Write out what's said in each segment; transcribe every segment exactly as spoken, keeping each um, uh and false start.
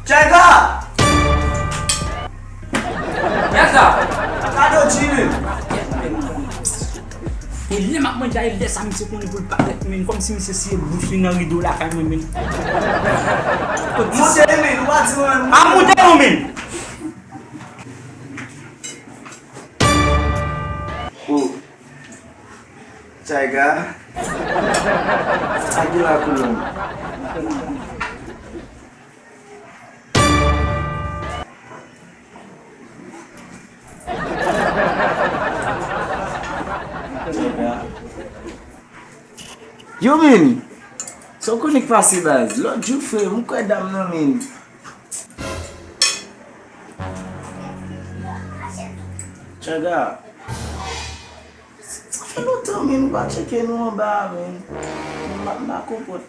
Tyega! Yasa! Kado Jimmy! E lè m ap manje a, e lè sa misye konnen pou l parèt, men kòmsi misye siye bouch li nan rido lakay mwen, men. Monte li, men, ou pa di mwen. A monte non, men. Oh. Tyega. Sa ki la koulè. Yo, men. Sa w konnen k pase, baz? Lòt jou, frè m, ou kwè dam nan, men. Tyega. Sa fè lontan, men, m pa tcheke nou anba a, men. M pa, m pa konprann.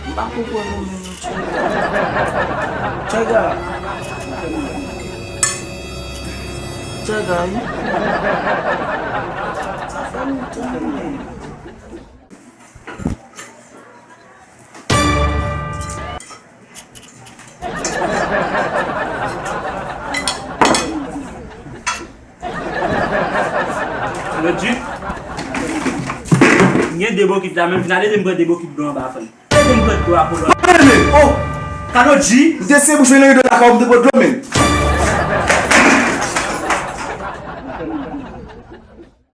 M pa konprann nou menm, Tyega. Tyega. Tyega, wi. Sa fè lontan, men. Lòt jou, m gen de bokit la, men vin ale de m pran de bokit dlo anba a, frè m. Ede m pran dlo a pou lòt. Oh! Kado G! M te se bouch mwen nan rido lakay ou, m te pran dlo, men.